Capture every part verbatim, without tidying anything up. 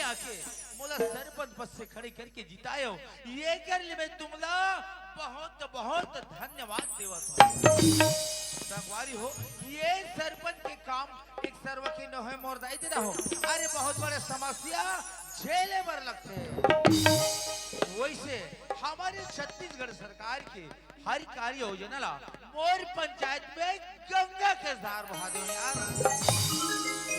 आके मोला सरपंच पद से खड़े करके जितायो, ये कर ले मैं तुमला बहुत बहुत धन्यवाद देवत हूँ। संगवारी हो, ये सरपंच के काम एक सर्व के नोहे मोर दाई दे हो। अरे बहुत बड़े समस्या झेले बर लगथे। वैसे हमारे छत्तीसगढ़ सरकार के हर कार्य योजना ला मोर पंचायत में गंगा के धार बहा दे यार।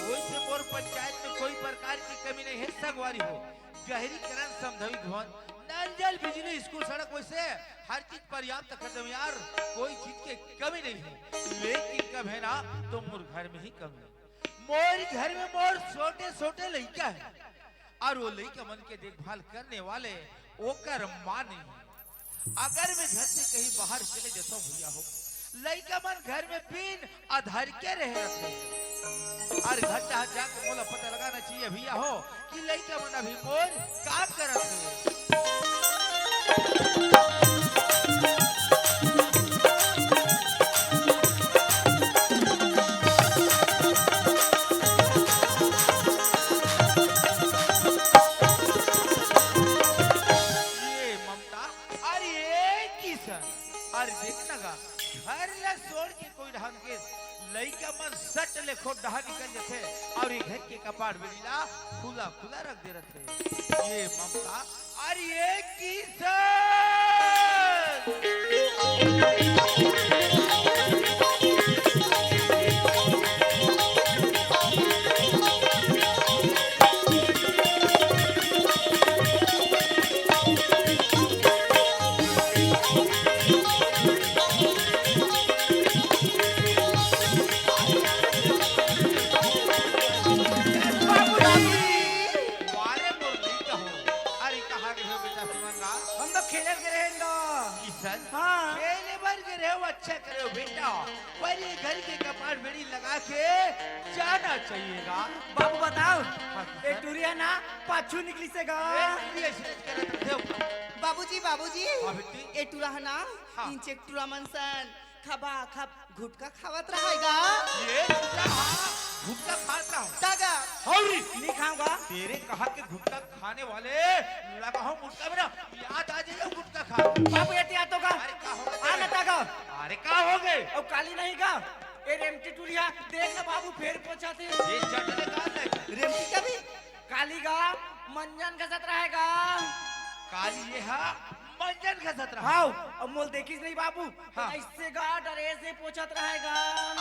वैसे मोर पंचायत में कोई प्रकार की कमी नहीं है संगवारी हो। गहरीकरण, सामुदायिक भवन, नल जल बिजली, स्कूल, सड़क, वैसे हर चीज पर्याप्त कर दे यार। कोई चीज के कमी नहीं है, लेकिन कब है ना तो मोर घर में ही कमी है। मोर घर में मोर छोटे छोटे लइका है और वो लइका मन के देखभाल करने वाले ओकर माँ नहीं है। अगर मैं घर से कहीं बाहर चले जाता हूँ भैया हो, लइका मन घर में बिन आधार के रहे रहते हैं। और घर जहाँ जाके मोला पता लगाना चाहिए भैया हो कि लइका मन अभी मोर का करत है। ये ममता, अरे ये किशन, अरे देख ना गा, घर ला छोड़ के कोई ढंग के लइका मन सट ले खोट डहा निकल जथे और ये घर के कपाट बेड़ी ला खुला खुला रख दे रथे। ये ममता, अरे ये किशन। वारे मोर लइका हो। अरे कहाँ गए हो बेटा सुमन दा? हम तो खेले के रहेन दा। किशन? हाँ। खेले बर के रहे हो, अच्छा करे हो बेटा। पर ये घर के कपाट बेड़ी लगा के जाना चाहिए गा। बाबू बताओ, हाँ, किशन? ए टुरिया ना पाछू निकली से गा। ए टुरिया से करत रहे हो। बाबूजी, बाबूजी, हाँ बेटी। ए टुरा है ना, हाँ। इंचे टुरा मन सन खबा खब गुटखा खावत रहे गा। ये टुरा हा गुटखा खात रहा। तागा। हौरी। नहीं खाऊंगा। तेरे कहा के गुटखा खाने वाले लगा हो मुटका मेरा याद आ जाइए गुटखा खा। बाबू, ये आ तो का? अरे का हो गए? आ ना तागा। अरे का हो गए? अब काली नहीं का? ए रेमटी टुरिया, देख ना बाबू, फेर पोछा थे। ये चटले का है? रेमटी का भी? काली गा, मंजन घसत रहे गा। काली ये हा, मंजन घसत रहा। हाव, अब मोल देखिस नहीं बाबू, हाँ। ऐसे गा, डरे से पोछत रहे गा।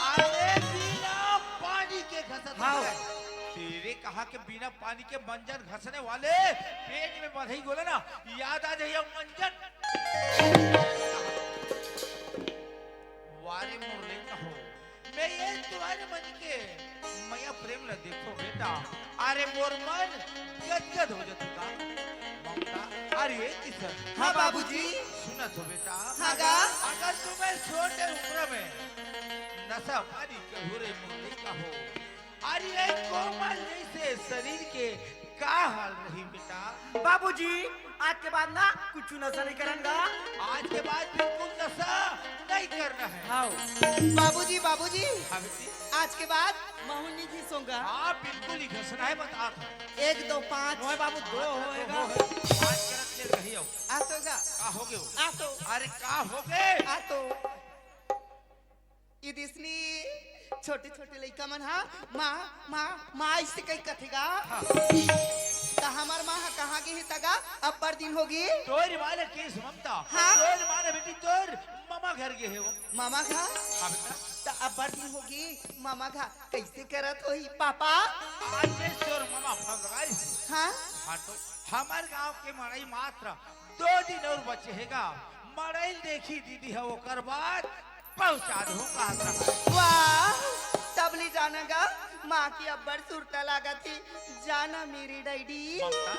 अरे बिना पानी के घसत हाव। रहे। तेरे कहा के बिना पानी के मंजन घसने वाले, पेट में बधई गोला ना, याद आ जाइए मंजन। वारे मोर लइका हो, मैं ये तुम्हारे मन के मया प्रेम ला देखो बेटा, अरे मोर मन गदगद हो जाती का। ममता, अरे किशन। हाँ बाबूजी। सुनत हो बेटा। हाँ गा। अगर तुम्हें छोटे उम्र में नशा पानी करो रे मोर लइका हो, अरे ये कोमल जैसे शरीर के का हाल रही बेटा? बाबूजी, आज के बाद ना कुछ नशा नहीं करन गा। आज के बाद बिल्कुल नशा नहीं करना है। हाँ। बाबूजी, बाबूजी, हाँ बेटी। आज के बाद महू नहीं घिसूंगा। हाँ, बिल्कुल ही घसना है, बता था। एक, दो, पाँच। नोहे बाबू, दो हाँ, होएगा। दो होएगा। पाँच करत ले रही हो। आ तो गा। का हो गए हो? आ तो। अरे का हो गए? आ तो। ये दिसनी छोटे छोटे लइका मन हा माँ, माँ, माँ ऐसे कही कथेगा। हाँ। त हमार माँ हा कहाँ गे हे तगा? अब्बड़ दिन होगी। तोर माँ ने केस ममता। हाँ। तोर माँ ने बेटी तोर मामा घर गे हे वो। मामा घर? हाँ बेटा। त अब्बड़ दिन होगी, मामा घर कैसे करत होही पापा? आज से तोर मामा फंस गई। हाँ। हाँ तो हमार गांव के मड़ई मात्र दो दिन और बचे हे गा। मड़ई देखी दीदी है ओकर बाद पहुंचा दो कहा था। वाह, तब ले जाना गा, माँ की अब्बड़ सुरता लागत ही। जाना मेरी डैडी। ममता,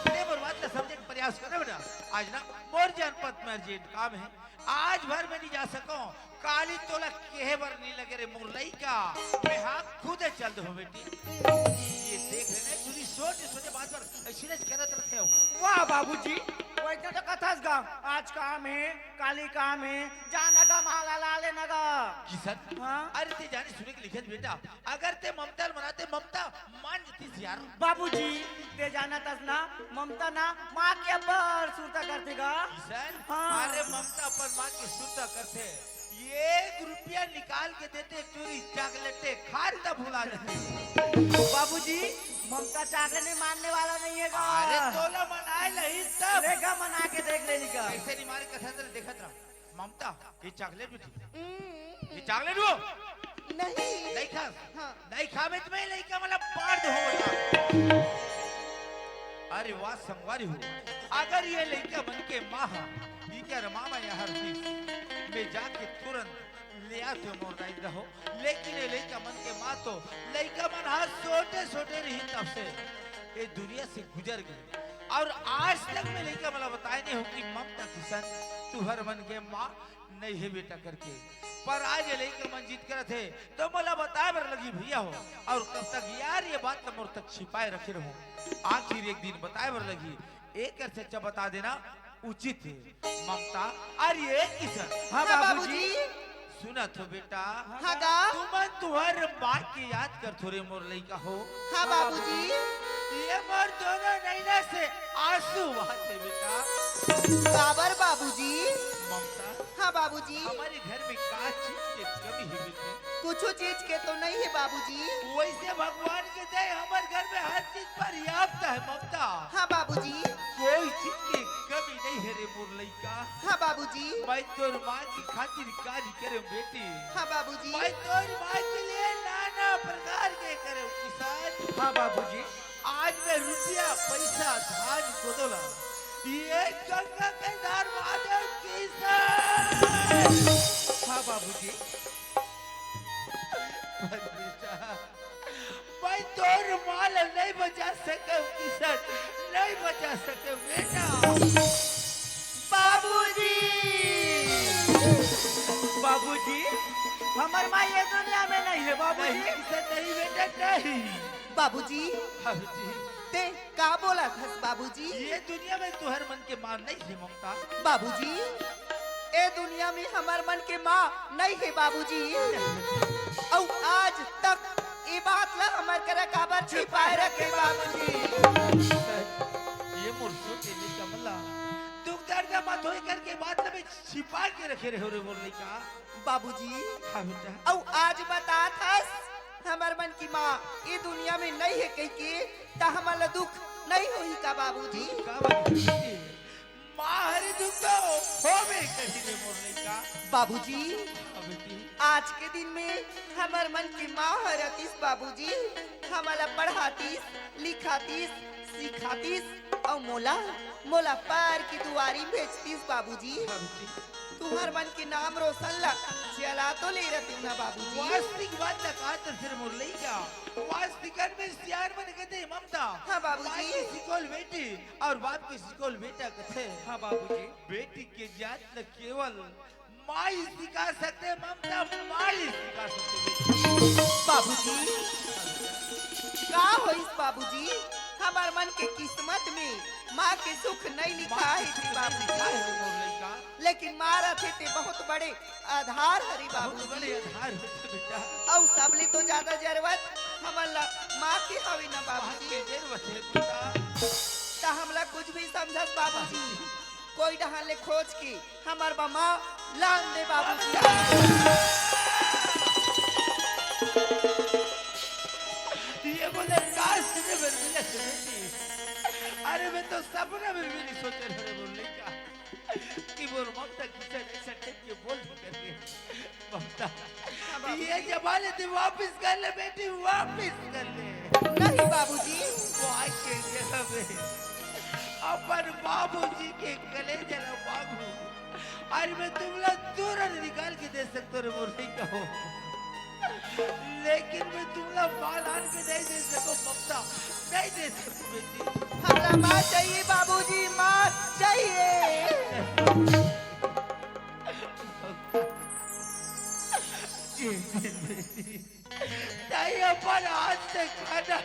ले मोर बात ला समझे के प्रयास करे बेटा। आज ना मोर जनपद में अर्जेंट काम है, आज भर में नहीं जा सको। काली तोला केहे बर नहीं लगे रे मोर लइका, मैं हाँ खुदे चल दो बेटी। ये देख रहे ना, तुझी सोचे सोचे बात पर ऐसी नहीं करत रहते हो। वाह बाबूजी, वैसे तो कथस गा, आज काम है, काली काम है, जाना गा माँ ला, ला लेना गा। किसन? हाँ? अरे ते जाने सुने के लिखे बेटा, अगर ते ममता ल मनाते, ममता मान जतिस यार। बाबूजी, ते जानत हस ना, ममता ना माँ के अब्बड़ सुरता करथे गा। किसन? हाँ। अरे ममता अपन माँ के सुरता करथे, एक रुपया निकाल के देते, टूरी चॉकलेटे खान त भुला जाते। बाबूजी, ममता चॉकलेट में मानने वाला नहीं है गा। अरे तोला मनाए लही तब। लेगा मना के देख लेनी का। ऐसे नहीं मारे कथा तर देखत रहा। ममता, ये चॉकलेट भी ठीक है। हम्म। ये चॉकलेट वो? नहीं। नहीं खा? हाँ। नहीं खा में तुम्हें लइका मतलब पार दे हो बेटा। अरे वाह संगवारी हो। अगर ये लइका मन के माँ हा, ये क्या रमा मैं यहाँ रखी? मैं जाके तुरंत ले आते मोर दाई रहो। लेकिन ये लइका मन के माँ तो, लइका मन हा छोटे-छोटे रही तब से ये दुनिया से गुजर गई। और आज तक मैं लइका मन ला बताए नहीं हूँ कि ममता किसन तुहर मन के माँ नहीं है बेटा करके। पर आज ये लइका मन जिद करत हे, तो मोला बताए बर लगी भैया हो। और कब तक यार ये बात ला मोर तक छिपाए रखे रहूं? आखिर एक दिन बताए बर लगी। एक कर चच्चा बता देना उचित है। ममता, अरे किसन। हाँ हाँ, बाबूजी। बाबूजी। सुनत हो बेटा? हाँ गा। तुमन तुहर माँ के याद करथो रे मोर लइका हो। हाँ बाबूजी। ये मोर दोनों नैना से आंसू बहाथे बेटा। काबर बाबूजी? ममता, हाँ बाबूजी। हमारे घर में का चीज के कमी है बेटी? कुछ चीज के तो नहीं है बाबूजी। वैसे भगवान के दे हमर घर में हर चीज पर्याप्त है ममता। हाँ बाबूजी। कोई चीज के कमी नहीं है रे मोर लइका। हाँ बाबूजी। मैं तोर माँ की खातिर का नहीं करे बेटी। हाँ बाबूजी। मैं तोर माँ के लिए नाना प्रकार के करे किसन। हाँ बाबूजी। आज मैं रुपया, पैसा, धान, कोदोला, ये गंगा के धार महादेव की जय। हाँ बाबूजी। पर बेटा, मैं तोर माँ ल नहीं बचा सकव किसन, नहीं बचा सकव बेटा। बाबूजी। बाबूजी, हमर माँ ये दुनिया में नहीं है बाबूजी। नहीं, किसन नहीं बेटा, नहीं। बाबूजी, हाँ बेटी। ते का बोलत हस बाबूजी? ये दुनिया में तुहर मन के माँ नहीं है ममता। बाबूजी, ए दुनिया में हमर मन के माँ नहीं है बाबूजी। अउ आज तक ए बात ला हमर करा काबर छिपाए रखे बाबूजी? ये मोर सोचे नहीं कमला, दुख दर्द मत होई करके बात ला छिपा के रखे रहे हो रे मोर लइका। बाबूजी, हाँ बेटा। अउ आज बतात हस हमर मन की माँ ए दुनिया में नहीं है कहिके, त हमन ला दुख नहीं होही का बाबूजी? दुख का बाबूजी? माँ हरे दुख तो होबे करही रे मोर लइका। बाबूजी, हाँ बेटी। आज के दिन में हमर मन की माँ हर अतिस बाबूजी, हमन ला पढ़ातिस, लिखातिस, सिखातिस, अउ मोला, मोला पार की दुआरी भेजतिस बाबूजी। हाँ बेटी। तुहर मन के नाम रोशन ला चला तो ले रहती ना बाबूजी। वास्तविक बात ला कहा तो फिर मोर लइका, वास्तविकन में सियान मन कहते ममता। हाँ बाबूजी। माँ की सिकोल बेटी और बाप की सिकोल बेटा कथे। हाँ बाबूजी। बेटी के जात न केवल माँ ही सिखा सकते ममता, माँ ही सिखा सकते। बाबूजी, का होइस बाबूजी? हमर मन के किस्मत में माँ के सुख नहीं लिखा है जी बाबूजी। लेकिन माँ रथे ते बहुत बड़े आधार हरे बाबूजी। बहुत बड़े आधार होते बेटा। अउ सबले तो ज्यादा जरूरत हमन ला माँ के हवे ना बाबूजी। जरूरत है बेटा। त हमला कुछ भी समझस बाबूजी, कोई डहान ले खोज के हमर बमा लान दे बाबूजी। ये बोले का सुने बर मिले सुने जी। अरे मैं तो सपना में भी नहीं सोचे रहे बोलने का कि वो ममता किसे नहीं सकते कि बोल भी करके ममता। ये जमाने थे वापस कर ले बेटी, वापस कर ले। नहीं बाबूजी। वो आज के जगह में अपन बाबूजी के कलेजे ला मांगू। अरे मैं तुमला तुरंत निकाल के दे सकतो रे मोर लइका हो, लेकिन मैं तुमला माँ लान के नहीं दे सको ममता, नहीं दे सको बेटी। हमरा माँ चाहिए बाबूजी, माँ चाहिए। जी, जी, बेटी। ताई अपन हाथ से खाना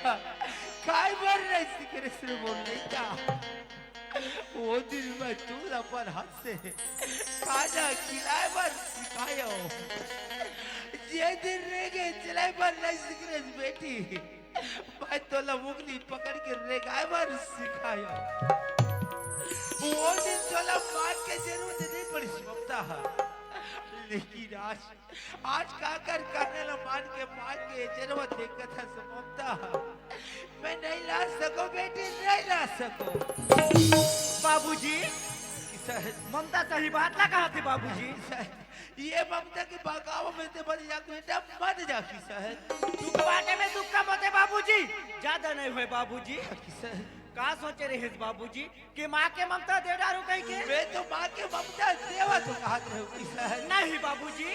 खाए बर नहीं सीखे रे श्री बोल नहीं था। वो दिन मैं तुला अपन हाथ से खाना खिलाए बर सिखायो। जे दिन रेंगे चलाए बर नहीं सिखरेस बेटी, मैं तोला उंगली पकड़ के रेंगाए बर सिखायो। वो दिन तोला मार के जरूरत नहीं पड़ी ममता, लेकिन आज आज काकर कहने ला मान के, मान के जरूरत है कथा से ममता। मैं नहीं ला सको बेटी, नहीं ला सको। बाबूजी, किसा है? ममता सही बात ला कहा थे बाबूजी। किसा है? ये ममता के बहकावा में ते बन जा बेटा, मत जा किसा है। दुख बाटे में दुख कम होते बाबूजी, ज्यादा नहीं हुए बाबूजी। किसा है? का सोचे रहे बाबूजी? कि माँ के ममता दे डारू कही के? मैं तो माँ के ममता देवा तो कहत रहूं किसा है। नहीं बाबूजी,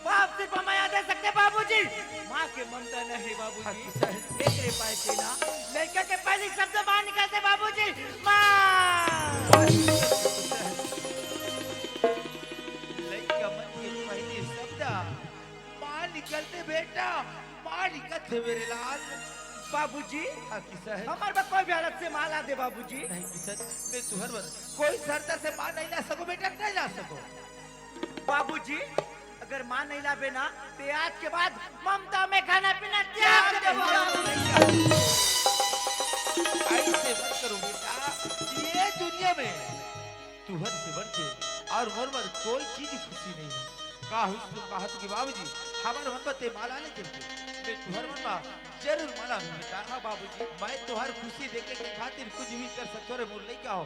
बाप सिर्फ मया दे सकते बाबूजी, माँ के ममता नहीं बाबूजी। हाँ, किसा है? एकरे पाए से ना लड़का के पहली शब्द बाहर निकलते बाबूजी, माँ। लड़का मन के पहली शब्द माँ निकलते बेटा, माँ निकलते मेरे लाल। बाबूजी, हाँ, किसा है? हमारे बर कोई भी हालत से माँ ला दे बाबूजी। नहीं किसा, मैं तुहर बर कोई शर्त से माँ नहीं ला सको बेटा, नहीं ला सको। बाबूजी, अगर माँ नहीं लाबे ना, ते आज के बाद ममता में खाना पीना त्याग दे बाबूजी। ऐसे मत करो बेटा, ये दुनिया में तुहर से बढ़ के और मोर बर कोई चीज खुशी नहीं है। का हुई तुम कहत कि बाबूजी, हमर मन बर ते माला ले चलते, मैं तुहर मन बर जरूर माला में बेटा। हाँ बाबूजी। मैं तुहर खुशी देखे के खातिर कुछ भी कर सकतो रे मोर लइका हो,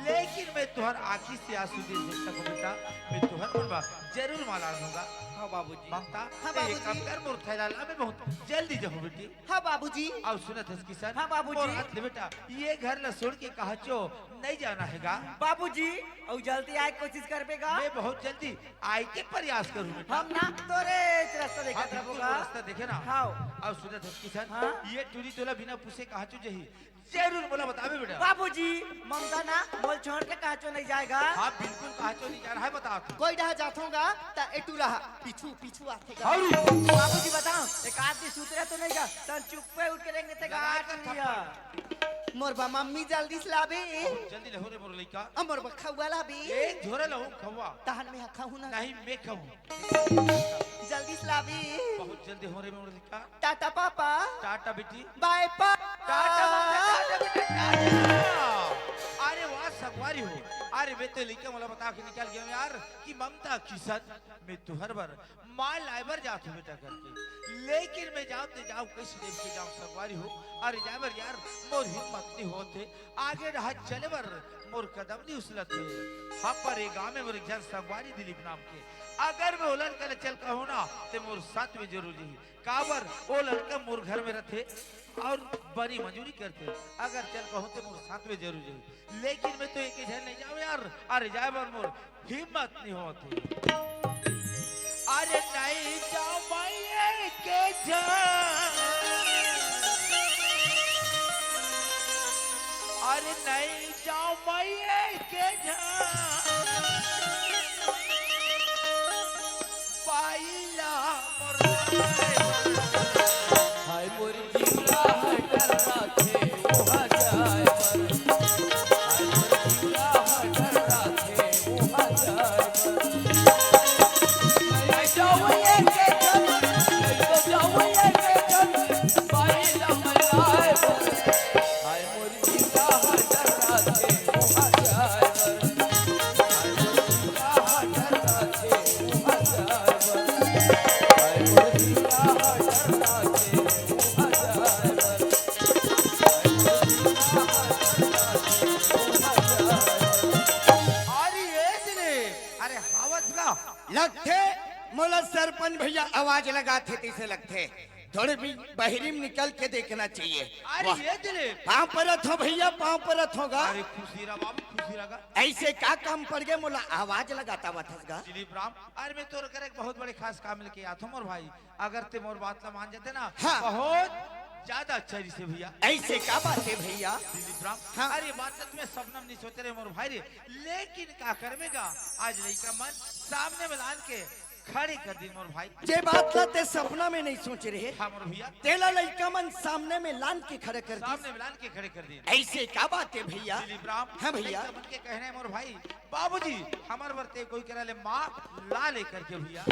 लेकिन मैं तुहर आँखी से आंसू दे दे सको बेटा, मैं तुहर मन बर जरूर माला लूंगा। हाँ बाबूजी। ममता, हाँ ते एक बाबूजी। काम कर, मोर थैला ला, मैं बहुत जल्दी जाहूँ बेटी। हाँ बाबूजी। अउ सुनत हस किसन? हाँ बाबूजी। मोर हाथ ले बेटा, ये घर ला छोड़ के कहाँ चो नहीं जाना है गा। बाबूजी, अउ जल्दी आए के कोशिश करबे गा। मैं बहुत जल्दी आए के प्रयास करूँ बेटा। हम ना तोरे रास्ता देखत हाँ, रहबो बिल्कुल गा। रास्ता देखे ना। हाँ। अउ सुनत हस किसन? हाँ। ये टूरी तोला बिना पूछे कहाँ चो जही? जरूर मोला बताबे बेटा। बाबूजी, ममता ना मोल छोड़ के कहाँ चो नहीं जाएगा। हाँ, बिल्कुल कहाँ चो नहीं जा रहा है, बता तू। कोई डहा जाथों गा, त ए टूरा हा पीछू, पीछू आथे गा। अरे! बाबूजी बताओ, एक आदमी सुतरे तो नहीं गा, तन चुप्पे उठ के रेंग देते गा, लगा आठ कर नहीं थप्पड़। है। मोर बर मम्मी जल्दी से लाबे। बहुत जल्दी लहो रे मोर लइका। अ मोर बर खउआ लाबे। एक झोरा लहो खउआ। तहन में हा खाहूँ ना। नहीं, मैं खाहूँ। जल्दी से लाबे। बहुत जल्दी हो रे मोर लइका। टाटा पापा। टाटा बेटी। बाय पापा। टाटा ममता, टाटा बेटा, टाटा। अरे वाह, संगवारी हो। अरे मैं तो लइका मोला बता के निकल गया यार कि ममता किसन मैं तुहर बर माल लाए बर जात हूँ बेटा करके, लेकिन मैं जाओ ते जाओ कैसे देख के जाओ संगवारी हो। अरे जाए बर यार मोर हिम्मत नहीं होत हे, आगे रहा चले बर मोर कदम नहीं उछलत हे। हाँ पर ये गाँव में मोर एक झन संगवारी दिलीप नाम के, अगर मैं ओलन कने चल कहूँ ना ते मोर साथ में जरूर जही। काबर ओ लड़का मोर घर में रथे और बनी मजूरी करथे, अगर चल कहूँ ते मोर साथ में जरूर जही। लेकिन मैं तो एक झन नहीं जाऊँ यार, अरे जाए बर मोर हिम्मत नहीं होत हे। अरे नहीं जाऊँ मैं एक झन, अरे नहीं जाऊँ मैं एक झन, पाइला मोर हाय मोर जीवरा हटर राखे, ओहा जाए बर। हाय मोर जीवरा हटर राखे, ओहा जाए बर। नहीं जावैया के जब, नहीं तो जावैया के जब, पाइला मैं लाए बर। हाय मोर अरे ए दिलीप, अरे हावत गा। लगथे, मोला सरपंच भैया आवाज लगाथे तइसे लगथे। थोड़े भी बहिरी में निकल के देखना चाहिए। अरे वाह। ए दिलीप। पाँव परत हों भैया, पाँव परत हों गा। अरे खुशी रहा बाबू, खुशी रहा गा। ऐसे का काम पड़ गए, मोला आवाज लगात आवत हस गा। दिलीप राम, अरे मैं तोर करे एक बहुत बड़े खास काम लेके आत हों मोर भाई। अगर ते मोर बात ला मान जाते ना, हाँ। बहुत ज्यादा अच्छा रहिसे भैया। ऐसे का बात हे भैया? दिलीप राम, हाँ। अरे बात तो तुम्हें सपना में नहीं सोचे रहे मोर भाई रे, लेकिन का करबे गा, आज लइका मन सामने में लान के खड़े कर दिन मोर भाई। जे बात ला ते सपना में नहीं सोचे रहे, हाँ मोर भैया। तेला लइका मन सामने में लान के खड़े कर दिन। सामने में लान के खड़े कर दिन। ऐसे का बात है भैया? दिलीप राम, हाँ भैया। लइका मन के कहना है मोर भाई, बाबूजी, हमर बर ते कोई करा ले माँ ला ले करके भैया।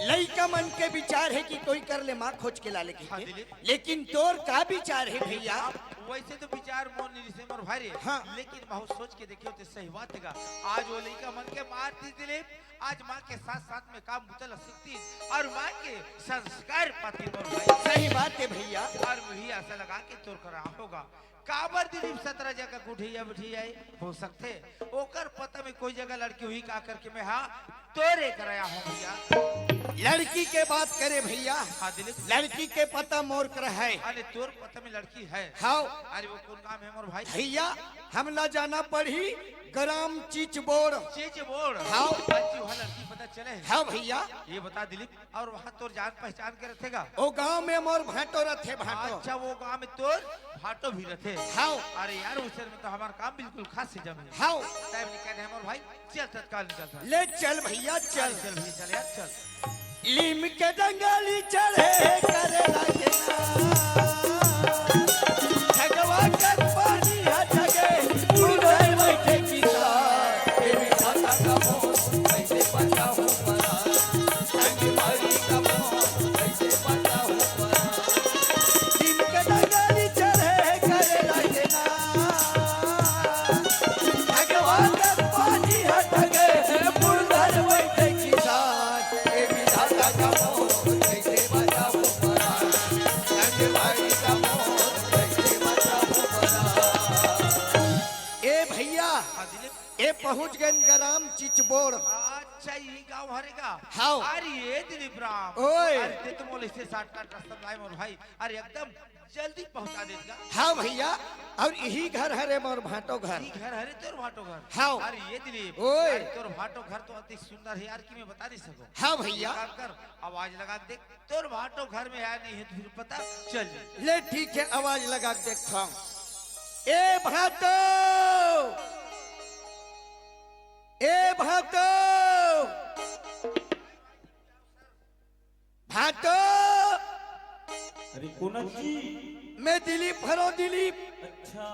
लइका मन के विचार है कि कोई कर ले माँ खोज के ला ले के। हाँ, दिलीप। लेकिन तोर का विचार है भैया? वैसे तो विचार मोर नहीं से मोर भाई रे। हाँ। लेकिन बहुत सोच के देखे होते सही बात का। आज वो लइका मन के मार दी दिलीप, आज माँ के साथ साथ में काम बुता ला सीखती और माँ के संस्कार पाती मोर भाई। सही बात है भैया। और मुझे ऐसा लगा कि तोर करा होगा। काबर दिलीप सतरा जगह उठिया बिठिया हो सकथे, ओकर पता में कोई जगह लड़की हुई का करके मैं हाँ तोरे कराया हूँ भैया। लड़की के बात करे भैया। हाँ दिलीप। लड़की के पता मोर कर है। अरे तोर पता में लड़की है? हाँ। अरे वो कौन गांव है मोर भाई? भैया, हमला जाना पड़ही ग्राम चिचबोड़। चिचबोड़? हाँ। अच्छी वहाँ लड़की पता चले है? हाँ भैया। ये बता दिलीप, और वहाँ तोर जान पहचान के रथेगा? ओ गांव में मोर भांटो रथे, भांटो। अच्छा, वो गांव में तोर भांटो भी रथे? हाँ। अरे यार, उस शहर में तो हमार काम बिल्कुल खास से जमे। हाँ। टाइम निकाल है मोर भाई, चल तत्काल निकल था। ले चल भैया, चल। चल भैया, चल यार, चल। लीम के डंगाली चढ़े करे लागे ना। ठगवा कर पानी हट गए, उड़े बैठे किसान। ये भी खाता का मोर, कैसे बचाऊं परान? ठंडी मारी का मोर, कैसे बचाऊं परान? लीम के डंगाली चढ़े करे लागे ना। भगवान पानी हट गए, मुर्धर बैठे किसान, ये विधाता का मोर कैसे बचाऊं परान, संगवारी का मोर कैसे बचाऊं परान। ए भैया, हाँ दिलीप। ए पहुंच गए ग्राम चिचबोड़। अच्छा, यही गांव हरेगा? हाँ। अरे ये दिलीप राम, ओए। अरे ते तो मोला इसे shortcut रास्ता लाए मोर भाई, अरे एकदम जल्दी पहुंचा देगा। हाँ भैया, और यही घर हरे मोर भांटो घर। यही घर हरे तोर भांटो घर। हाँ। अरे ये दिलीप, ओए। अरे तोर भांटो घर तो अति सुंदर है यार, कि मैं बता नहीं सकूं। हाँ भैया। एक काम कर, आवाज लगा के देख, तोर भांटो घर में आया नहीं है तो फिर पता चल जाए। ले ठीक है, आवाज लगा के देखता हूँ। ए भांटो, ए भांटो, भांटो। अरे कोन जी? मैं दिलीप हरो, दिलीप। अच्छा,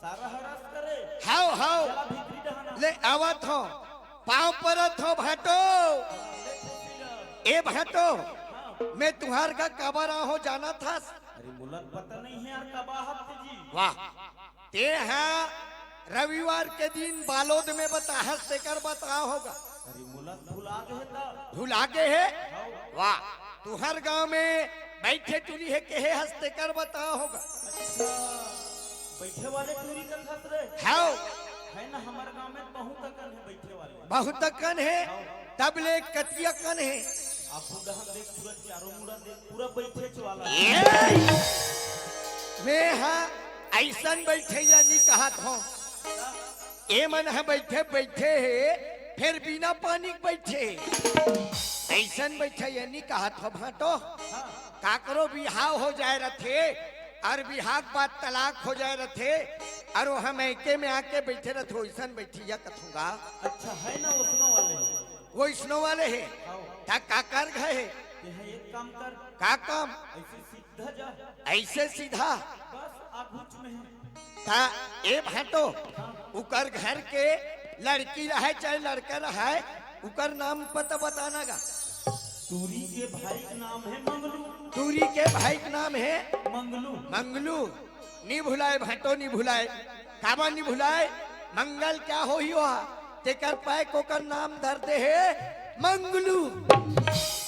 सारा हरस करे। हाव, हाव। चला भीतरी डहाना। ले आवत हो, पांव परत हो भांटो। ले खुशी रह। ए भांटो, हाँ। मैं तुहार घर काबर आहो जानत हस? अरे मोला पता नहीं है यार, काबर आत जी। वाह, ते हा रविवार के दिन बालोद में बताहस, तेकर बताव होगा। अरे मोला भुला गे हे त। भुला गे हे? हव। वाह, तुहर गांव में बैठे टूरी हे, केहे हस, तेकर बताव होगा। अच्छा, बैठे वाले टूरी कथस रे? हव। है ना, हमर गांव में बहुत अकन हे बैठे वाले। बहुत अकन हे? हव। तब ले कतिया कन हे? आप उधर देख, पूरा चारों मुड़ा देख, पूरा बैठे वाला। ए! मैं हा अइसन बैठे या नहीं कहत हो। ए मन ह बैठे बैठे हे, फेर बिना पानी के बैठे हे। अइसन बैठे या नहीं कहत हो भांटो। काकरो बिहाव हो जाए रथे, अउ बिहाव के बाद तलाक हो जाए रथे, अउ हम एके में आके बैठे रथो, अइसन बैठे या कथूंगा। अच्छा, है ना, ओसनो वाले हे। वो ओसनो वाले हे। हाँ। त का कर गए हे? ते हा एक काम कर। का काम? ऐसे सीधा जा। ऐसे सीधा? बस आगुच में हे। त ए भांटो, उकर घर के लड़की रहे चाहे लड़का रहे, उकर नाम पता बताना गा। टूरी के भाई के नाम हे मंगलू। टूरी के भाई के नाम हे मंगलू। मंगलू। नी भुलाए भांटो, नी भुलाए। काबर नी भुलाए? मंगल क्या होही ओहा? तेकर पाय कोकर नाम धर दे हे मंगलू।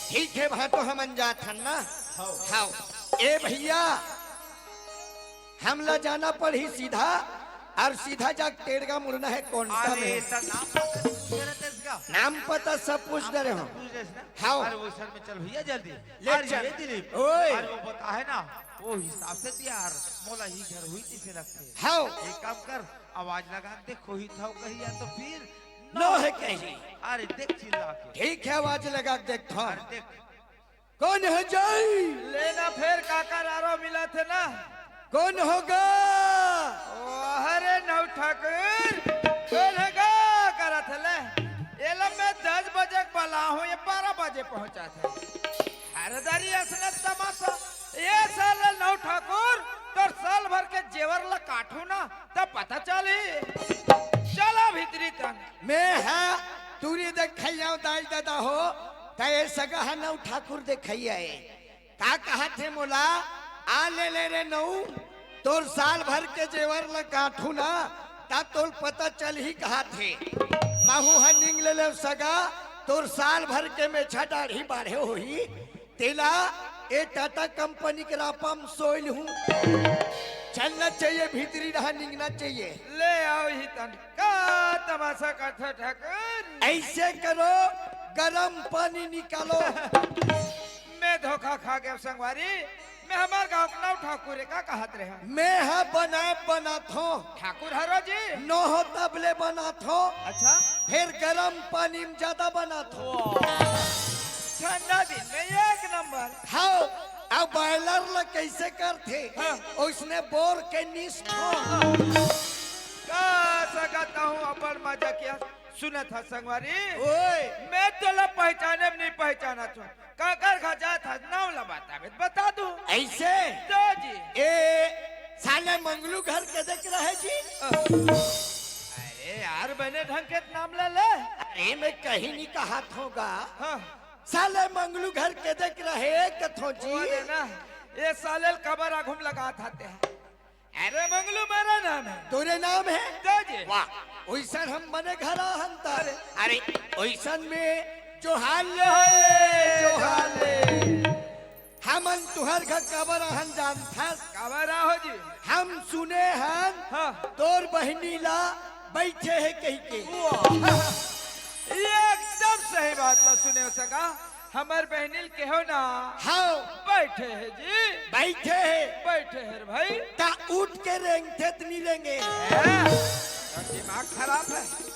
ठीक हे भांटो, हमन जात हन ना। हव। हव। ए भैया, हमला जाना पड़ही सीधा, अउ सीधा जाके टेड़गा मुड़ना हे कोंटा अरे, में। त नाम पता पूछ रहे थे इसका? नाम पता सब पूछ नाम डरे पता हो। पूछ रहे थे ना? हव। अरे, वो सर में चल भैया जल्दी। ले अरे, चल। ये दिलीप। ओए। अरे, वो बताहे ना, वो हिसाब से तो यार, मोला ही घर हुई जैसे लगथे। हव। एक काम कर, आवाज लगा के देख, कोई थव कही या तो फिर नो हे कही। अरे, देख चिल्ला के। ठीक हे, आवाज लगा के देखथव। अरे, देख। कोन हे जाई? लेना फेर काकर आरो मिलत हे ना। कोन होगा? ओ, अरे नौ ठाकुर, कोन होगा करत हे ले? एला मैं दस बजे के लाहूं, ये बारह बजे पहुंचाथे। हर दरी असने तमाशा। ये साले नौ ठाकुर, तोर साल भर के जेवर ला काटहूं ना, तब पता चलही। चला भीतरी तन। मैं हा टूरी देखइया दाई ददा हो, त ये सगा हा नौ ठाकुर देखइया ए। का कहत हे मोला, आ ले ले रे नऊ, तोर साल भर के जेवर ल काटहूं ना, त तोल पता चलही कहत हे। महू ह निंग ले ले सगा, तोर साल भर के मेछा दाढ़ी बाढ़े होही, तेला ए टाटा कंपनी के रापा म सोइल हूं। चलना चाहिए, भीतरी रहा निंगना चाहिए। ले आओ ही तन, का तमाशा करथे ठाकुर? ऐसे करो, गरम पानी निकालो। मैं धोखा खा गया संगवारी, मैं हमार गांव के नौ ठाकुर हे, का कहत रहे? मैं ह बनाए बनाथो। ठाकुर हरो जी? नोहो तबले बनाथो। अच्छा। फिर गरम पानी में ज्यादा बनाथो। वाह। ठंडा दिन में एक नंबर। हाव, अब बॉयलर ल कैसे करथे? हाँ। ओइसने बोर के निसथो। का सकत हूं अपन मजा किया? सुनत ह संगवारी, ओए। मैं तोला पहचाने में नहीं पहचानत हूं। काकर घर जात हस, नाव ला बताबे त बता दूं। ऐसे? तो जी। ए, साले मंगलू घर के देख रहे जी? अरे यार, बने ढंग के नाम ले ले। अरे, मैं कहीं नहीं कहा थोगा। हाँ। साले मंगलू घर के देख रहे कथो जी। वो रे ना, ये साले ल कबर आघू म लगा थाते हैं। अरे मंगलू मेरा नाम है। तोरे नाम है? तो जी। वाह, ओइसन हम बने घर आहन त। अरे। अरे, ओइसन में जोहार ले, जोहार ले। हमन तुहर घर काबर आहन जानथस? काबर आहो जी? हम सुने हन, हाँ। तोर बहिनी ला बैठे हे कहिके। वाह। एकदम सही बात ला सुने हो सगा। हमर बहिनी ल केहो ना। हाव। बैठे हे जी। बैठे हे। बैठे हे रे भाई। त उठ के रेंगथे त नी रेंगे। हैं? तोर दिमाग खराब है।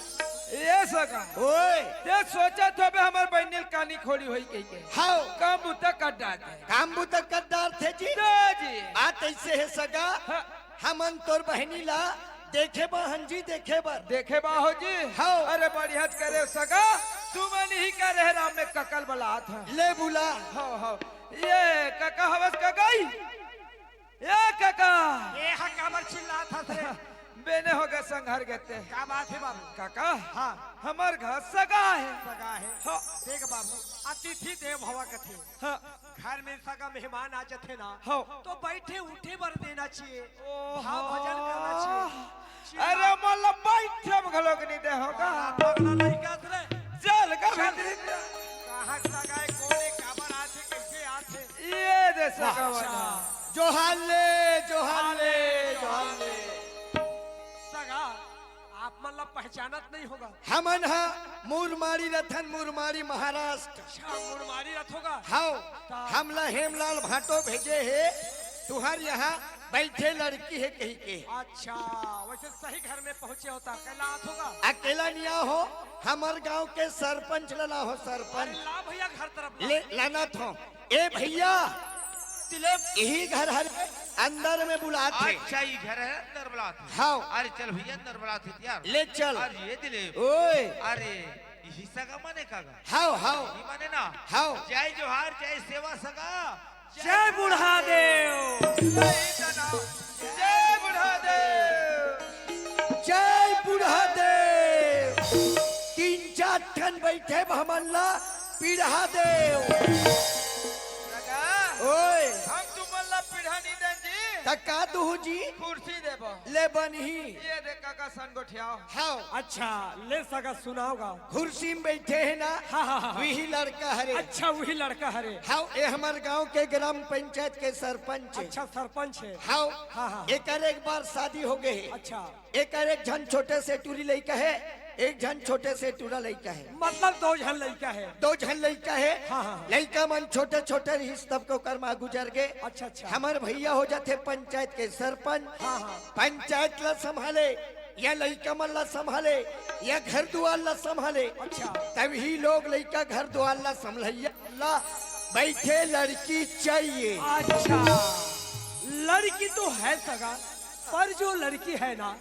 ये सगा। ओए। ते सोचत होबे हमर बहिनी ल कानी खोड़ी होई कहिके। हाव। काम बुता कर डारथे। काम बुता कर डारथे जी। तो जी। बात ऐसे हे सगा। हाँ। हमन तोर बहिनी ला देखे बर आहन जी, देखे बर। देखे बर आहो जी? हव। अरे बढ़िया करे सगा, तुमन ही करे हे राम में कका ल बलात हे। ले बुला। हव, हव। ये कका हवस कका ई? ए कका। ए हा काबर चिल्लात हस रे? बेने हो गे संघर गेते। का बात हे बाबू? कका। हाँ। हमर घर सगा हे। सगा हे। हाँ। देख बाबू, अतिथि देव भवा कथे। हाँ। घर में सगा मेहमान आ जथे ना, हाँ। तो बैठे उठे बर देना चाहिए। ओहो। भाव भजन करना चाहिए। अरे मोला बैठे में घलो के नहीं दे होगा। बड़ा पगला लइका रे। चल का चल। भीतरी में। कहाँ सगा हे, कोन हे, काबर आथे, कैसे आथे? ये दे सगा वाह। वाला। जोहार ले, जोहार ले, जोहार ले। सगा, आप मन ला पहचानत नहीं होगा। हमन ह मुरमाड़ी रथन, मुरमाड़ी महाराष्ट्र। अच्छा, मुरमाड़ी रथोगा? हव, ता- हमला हेमलाल भाटो भेजे हे, तुहर यहाँ बैठे लड़की हे कहिके। अच्छा, वैसे सही घर में पहुँचे हो त, अकेला आत होगा? अकेला निया हो, हमर गांव के सरपंच ल ला हो, सरपंच। अरे ला भैया, घर तरफ ला। ले, लानत हो। ए भैया, तिलक। इही घर हरे, अंदर में बुलात हे। अच्छा, ई घर हे, अंदर बुलात हे। हव। अरे चल भैया, अंदर बुलात हे यार। ले चल। अरे ये दिलीप। ओए। अरे, इही सगा माने का गा? हव, हव। ई माने ना। हव। जय जोहार, जय सेवा सगा। जय बुढ़ा देव। जय बुढ़ा देव। जय बुढ़ा देव। तीन चार ठन बैठे हमन ला पीढ़ा देव। सगा, ओए। हम तुमन ला पीढ़ा नहीं देन जी। त का दुहू जी? कुर्सी देबो। ले बनही। ये दे काका सन गोठियाओ। हव। अच्छा, ले सगा सुनाओगा। कुर्सी में बैठे हे ना, हाँ, हाँ, हाँ, हाँ। वही लड़का हरे। अच्छा, वही लड़का हरे। हव, ए हमर गांव के ग्राम पंचायत के सरपंच हे। अच्छा, सरपंच हे। हव, हाँ, हाँ। एकर एक बार शादी हो गए हे। अच्छा। एकर एक झन छोटे से टूरी लइका हे, एक झन छोटे से टूरा लइका हे। मतलब दो झन लइका हे। दो झन लइका हे। हाँ, हाँ, हाँ। लइका मन छोटे छोटे रहिस तब के ओकर माँ गुजर गे। अच्छा, अच्छा। हमर भैया हो जाथे पंचायत के सरपंच। हाँ, हाँ। पंचायत ला संभाले, या लइका मन ला संभाले, या घर दुआर ला संभाले। अच्छा। तभी लोग लइका घर दुआर ला संभलैया ला बैठे लड़की चाहिए। अच्छा, लड़की तो है सगा, पर जो लड़की है ना,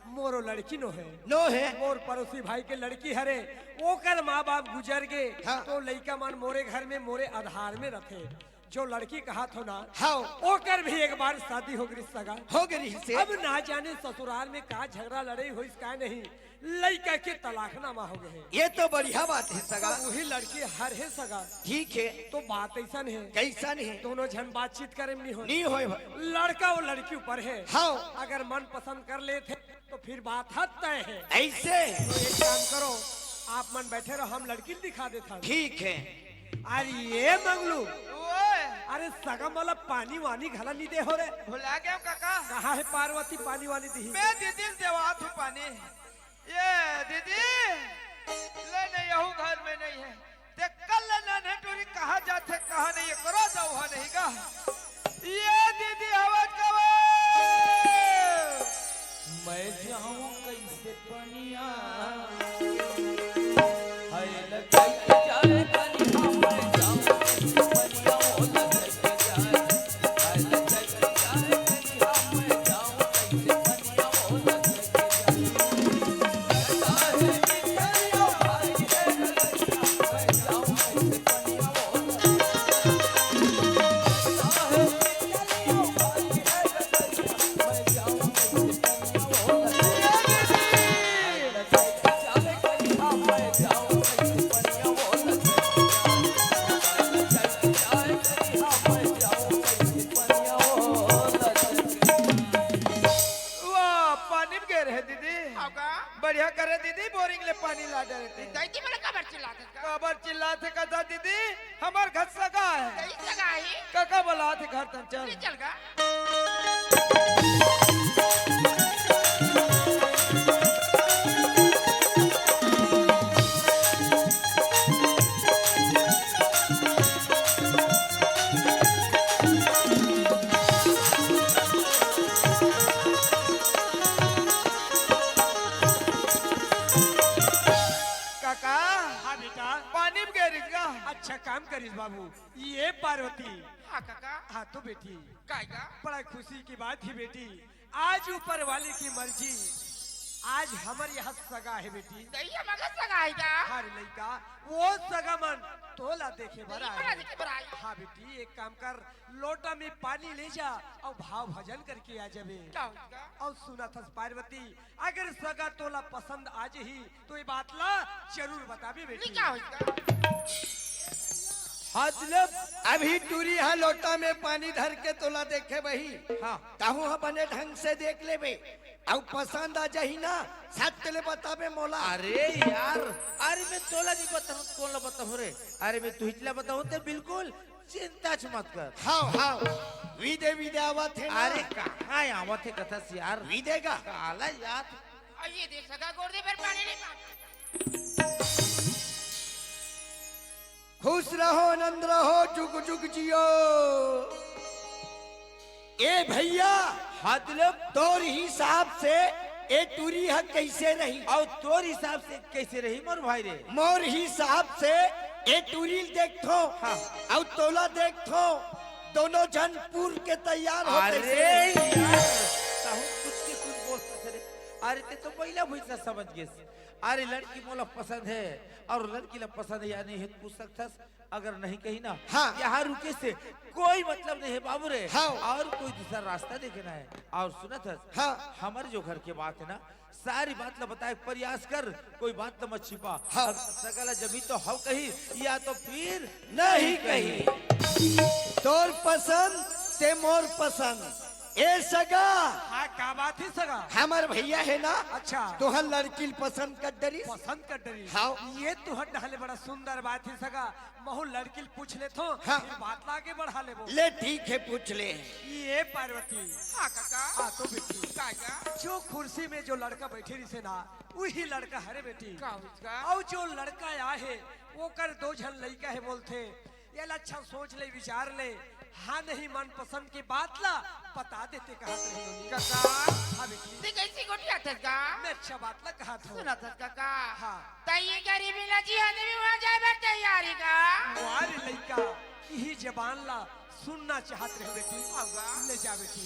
मोरो लड़की नो हे। नो हे। मोर पड़ोसी भाई के लड़की हरे, ओकर माँ बाप गुजर गे, हाँ। तो लइका मन मोरे घर में, मोरे आधार में रथे। जो लड़की कहात हो ना, हाँ। ओकर भी एक बार शादी हो गई सगा। हो गई से। अब ना जाने ससुराल में का झगड़ा लड़ाई होइस का नहीं, लइका के तलाकनामा हो गए हे। ये तो बढ़िया बात हे सगा। तो वही लड़की हर हे सगा। ठीक हे। तो बात ऐसन हे। कैसन हे? दोनों झन बातचीत करे में नहीं हो। नहीं होय भाई। लड़का वो लड़की ऊपर हे। हाँ। अगर मन पसंद कर लेथे तो फिर बात हद तय हे। ऐसे? तो एक काम करो, आप मन बैठे रहो, हम लड़की ल दिखा देथन। ठीक हे। अरे ये मंगलू, ओए। अरे सगा मोला पानी वानी घला नहीं दे हो रे। भुला गया काका। कहाँ हे पार्वती पानी वानी दिही? मैं दीदी ल देवात हूँ पानी। ये दीदी, ले नहीं, यहू घर में नहीं हे। देख, कल ले नान्हे टूरी कहाँ जाथे, कहाँ नहीं, एकरो दौहा नहीं गा। ये दीदी, आवाज कबो। मैं जाऊं कैसे पनिया? हाय लगे जाए पनिया, मैं जाऊं कैसे पनिया, ओ लगे जाए। वाह, पानी में गे रहे दीदी। हाँ का? बढ़िया करे दीदी, बोरिंग ले पानी ला डरे ते। दाई जी, मोला काबर चिल्लात हस का? काबर चिल्लात हे कथा दीदी, हमर घर सगा हे। दाई सगा हे? काका बोलात हे घर तन चल। ले चल गा। काका, हाँ बेटा। पानी में गे रहिस गा। अच्छा काम करिस बाबू। ये पार्वती। हाँ काका। हाँ तो बेटी। काय का? बड़ा खुशी की बात हे बेटी, आज ऊपर वाले की मर्जी, आज हमर यहाँ सगा हे बेटी। दाई, हमर सगा हे का? हाँ रे लइका, वो सगा मन तोला देखे बर आए। देखे बर आए। हाँ बेटी, एक काम कर, लोटा में पानी ले जा अउ भाव भजन करके आ जाबे। का होइस का? अउ सुनत हस पार्वती, अगर सगा तोला पसंद आ जही तो ये बात ला जरूर बताबे बेटी। नहीं, का होइस का? मतलब अभी टूरी हा लोटा में पानी धर के तोला देखे बही। हाँ। तहूँ हा बने ढंग से देख लेबे। अउ पसंद आ जाही ना, सट ले बताबे मोला। अरे यार, अरे मैं तोला नहीं बताऊँ, कोन ला बताऊँ रे? अरे मैं तुहिच ला बताऊँ ते बिल्कुल चिंता च मत कर। हाँ, हाँ, विदे, विदे आवत हे ना। अरे कहाँ आवत हे कथस यार? विदे का? काला यार। अउ ये देख सगा गोड़ दे भर पानी नहीं पा। खुश रहो, आनंद रहो, जुग जुग जियो। ए भैया, हाँ दुलम। तोर हिसाब से ए टूरी ह कैसे रही? अउ तोर हिसाब से कैसे रही मोर भाई रे? मोर हिसाब से ए टूरी ल देखथो, हाँ। अउ तोला देखथो, दोनों झन पूर के तैयार हो अरे कैसे रही? यार, तहूँ कुछ के कुछ बोलत हस रे। अरे ते तो पहिला भुइसा समझ गेस। अरे लड़की मोला पसंद हे अउ लड़की ला पसंद हे या नहीं हे पूछ सकथस। अगर नहीं कही ना, हाँ। यहाँ रुके से कोई मतलब नहीं हे बाबू रे। हाँ। अउ कोई दूसरा रास्ता देखना हे। अउ सुनत हस, हाँ। हमर जो घर के बात हे ना, सारी बात ला बताए के प्रयास कर, कोई बात ला मत छिपा। हाँ। अगर सगा ला जमी तो हव कही, या तो फिर नहीं कही। तोर पसंद ते मोर पसंद। ए सगा। हाँ, का बात हे सगा? हमर भैया हे ना, अच्छा। तोहर लड़की ल पसंद कर डरिस। पसंद कर डरिस। हाँ। ये तुहर डहले बड़ा सुंदर बात हे सगा। महू लड़की ल पूछ लेथो, हाँ। फिर बात ला आगे बढ़ा लेबो। ले ठीक हे, पूछ ले। ये पार्वती। हाँ काका। हाँ तो बेटी। काका। जो कुर्सी में जो लड़का बैठे रहिसे ना, वही लड़का हरे बेटी। का होइस का? अउ जो लड़का आए हे, ओकर दो झन लइका हे बोलथे। ये ला अच्छा सोच ले, विचार ले। हाँ नहीं मन पसंद के बात ला बता देते कहत रहे नोनी। काका। हाँ बेटी। ते कैसी गोठियाथस का? मैं अच्छा बात ला कहत हूँ। सुनथस काका। हाँ। त ये गरीबी ला जी हने भी वहाँ जाए बर तैयार हे का? वाह रे लइका, यही जबान ला सुनना चाहत रहे बेटी। हाँ का? ले जा बेटी।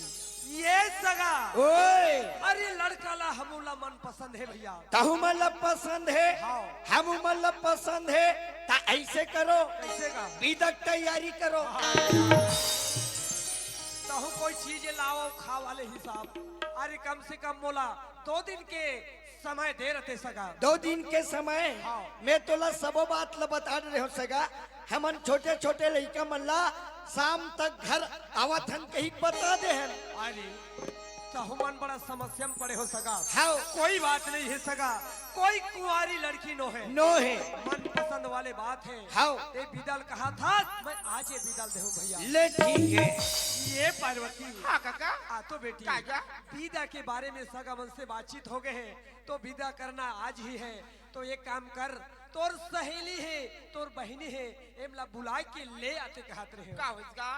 ये सगा। ओए। अरे लड़का ला हमू ला मन पसंद हे भैया। तहू मन ला पसंद हे, हाँ। हमू मन ला पसंद हे, त ऐसे करो, कैसे का? बिदा के तैयारी करो। हाँ। तहू कोई चीज लावव खावा ले हिसाब। अरे कम से कम मोला दो दिन के समय दे रते सगा। दो दिन के समय हाँ। में तोला सबो बात ला बता दे रहे हो सगा। हमन छोटे-छोटे लइका मन ला शाम तक घर आवत हन कहिके बता दे हन। अरे, तहु मन बड़ा समस्या में पड़े हो सगा। हाँ। कोई बात नहीं हे सगा, कोई कुंवारी लड़की नो हे। नो हे। मन पसंद वाले बात हे। हाँ। ते बिदा ल कहा था, मैं आज ये बिदा ल देहूं भैया। ले ठीक हे। ये पार्वती। हाँ काका। आ तो बेटी। काका। बिदा के बारे में सगा मन से बातचीत हो गए हे, तो बिदा करना आज ही हे। तो एक काम कर, तोर सहेली हे, तोर बहिनी हे, एमला बुला के ले आते कहत रहे हो। का होइस गा?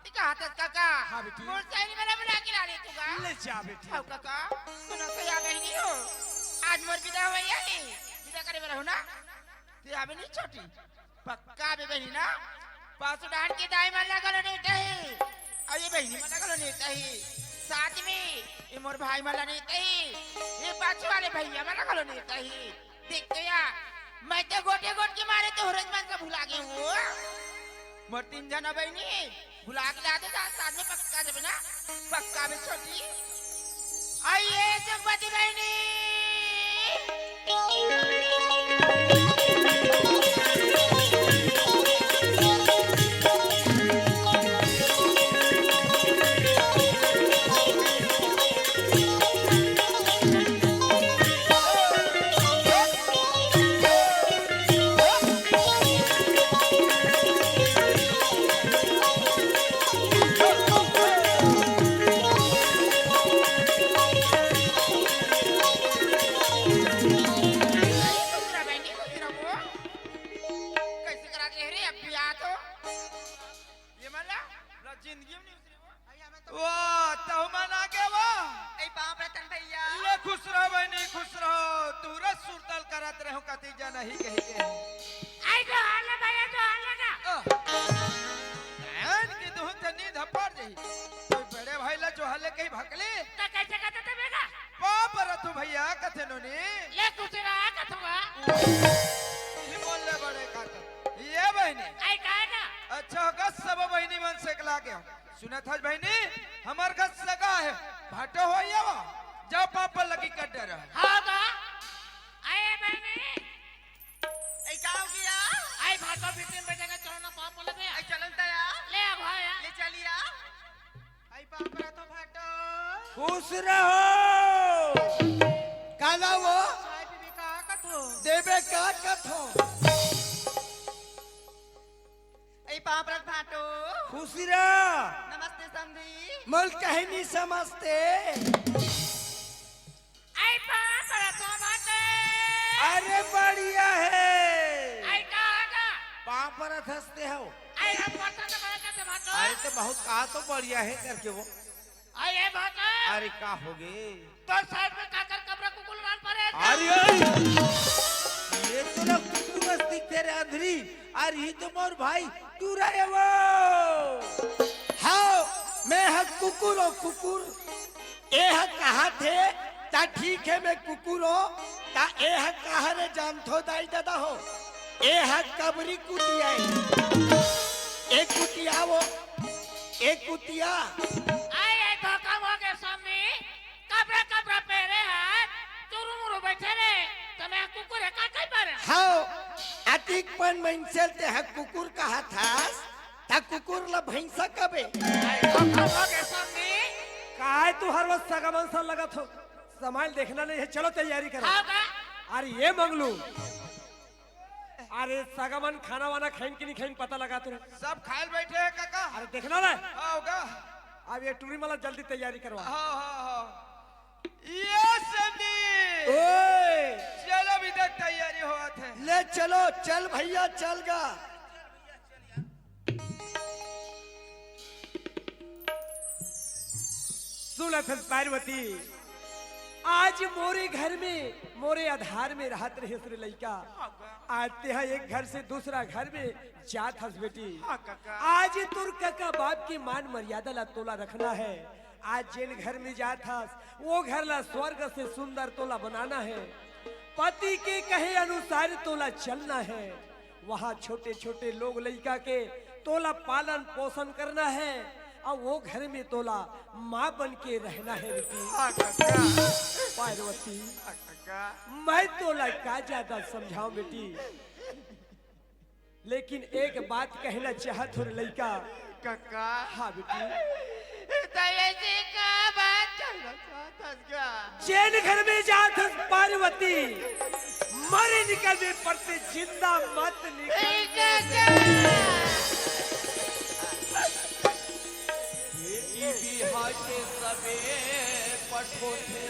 ते कहत हस काका? हाँ बेटी। मोर सहेली मन ला बुला के ला ले तू गा। ले जा बेटी। हव काका, सुनो तो या बहिनी हो, आज मोर बिदा होवइया हे, बिदा करे बर हो ना? ते आबे नहीं छोटी, पक्का आबे बहिनी ना? पासू डाहर के दाई मन ला घलो नेवतही, अउ ये बहिनी मन ला घलो नेवतही, साथ में ये मोर भाई मन ला नेवतही, ये पाछू वाले भैया मन ला घलो नेवतही। देख तो या, मैं तो गोठे गोठ के मारे तोहरे मन ला भुला गे हूं। मोर तीन झन बहिनी, भुला के ला दे, साथ में पक्का जबे ना, पक्का भी छोटी। आइए सुखमती बहिनी। खुश रह बहिनी, खुश रहो। कैसे करा दे रे अब बियाह तो? ये मन ला, ला जिंदगी में नहीं उतरी वो। वाह, तहु मन आगे वाह। ए बाप रतन भैया। ले खुश रहो बहिनी, खुश रहो। तू रस सुरतल करत रहो कति जन ही कही के। आई जो हाल हे भैया, जो हाल हे ना। आह। बहन की दुहु ते नींद हपड़ जही। कोई बड़े भाई ला जो हाल हे कही भकली। त कैसे कहते थे बेटा? बाप रतु भैया कथे नोनी। ले खुश रहा कथुआ। ही बोल ले बड़े काका। ये बहिनी। आई कहे ना? अच्छा होगा सब बहिनी मन से एकला गया। सुनत हस बहिनी, हमर घर सगा हे, भाटो हो आवा, जाओ पापा लगी कर डर। हाँ बा, आए बहिनी। ए, का हो गया? आई भाटो भीतर में बैठेगा, चलो ना पापा लगे। आई चलन तया। ले आ भाई आ। ले चलिया। आई पापा तो भाटो। खुश रहो। काला वो? चाय पीबे का कथो? देबे का कथो? ए पाँव परत भाटो। खुशी रह। नमस्ते समधी। मोल कहे नी समझते। ए पाँव परत भाटो। अरे बढ़िया हे। ए का का? पाँव परत हंसते हो। ए हम परत तो परत हंसते भाटो। अरे तो बहुत कहा तो बढ़िया हे करके वो। अरे भाटो। अरे का होगे? तोर साइड में काकर कबरा कुकुर रान परे हे। अरे, ये तो लोग कुकुर दिखते रे अंधरी। अरे, ये तो मोर भाई टूरा हे वो। हाँ, मैं ह कुकुर हो, कुकुर। ए ह कहा थे, ता ठीक हे, मैं कुकुर हो, ता ए ह कहा रे जानथो दाई ददा हो। ए ह कबरी कुतिया हे। ए कुतिया वो, ए कुतिया। आए, आए, धोखा हो गया स्वामी। कपड़ा, कपड़ा पहरे हे, चुरू मुरू बैठे रे, त मैं कुकुर हे का कही पारे? हाँ, अतिक पन मनसे ल ते ह कुकुर कहा थास, त कुकुर ल भैंसा कबे। आए, धोखा हो गया स्वामी। काय तू हर वक्त सगा मन सन लगत हो? समाइल देखना नहीं हे, चलो तैयारी करो। हाँ का? अरे ये मंगलू, अरे सगा मन खाना वाना खाइन कि नहीं खाइन पता लगा तू। सब खाइल बैठे हे काका। अरे देखना ना। हाँ, होगा। अब ये टूरी मला जल्दी तैयारी करवा। हाँ, हाँ, हाँ। ये संदीप। ओए। चलो, अभी तक तैयारी होवत हे। ले चलो, चल भैया, चल गा। सुनत हस पार्वती, आज मोरे घर में, मोरे आधार में रहत रहे रे लइका। आज तेहा एक घर से दूसरा घर में जात हस बेटी। हाँ, काका। आज तोर काका बाप के मान मर्यादा ला तोला रखना हे। आज जेन घर में जात हस, वो घर ला स्वर्ग से सुंदर तोला बनाना है। पति के कहे अनुसार तोला चलना है। वहाँ छोटे-छोटे लोग लइका के तोला पालन पोषण करना है, अउ वो घर में तोला माँ बन के रहना है बेटी। हाँ, कका। पार्वती, हाँ, कका। मैं तोला का ज्यादा समझाऊं बेटी, लेकिन एक बात कहना चाहत हो रे लइका। कका। हाँ बेटी। त ऐसे का बात कहना चाहत हस का? जेन घर में जात हस पार्वती, मरे निकलबे परते जिंदा मत निकल। ए कका। बेटी बिहा के सबे पठोथे।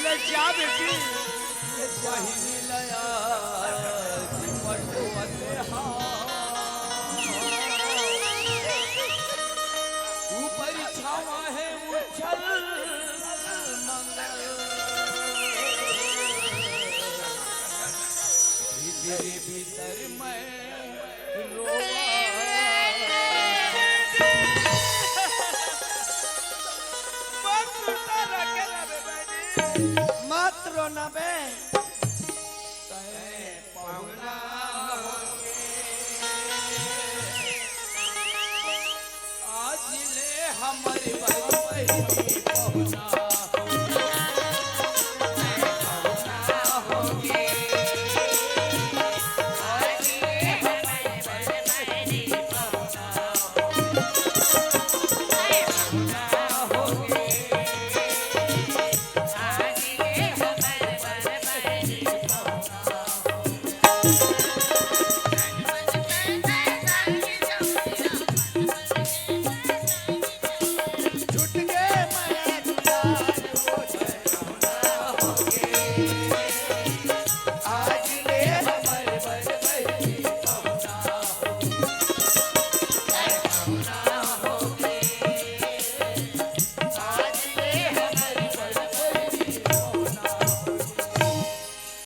ले जा बेटी, ले जा। बहिनी लया जी पठोथे हा। ऊपर छावा है उज्जल मंगल। भीतरी भीतर मैं रोवा। मत सुता रखे ना बे बहनी। मत रोना बे। तय पहुना होके आज ले हमर बहनी पहुना।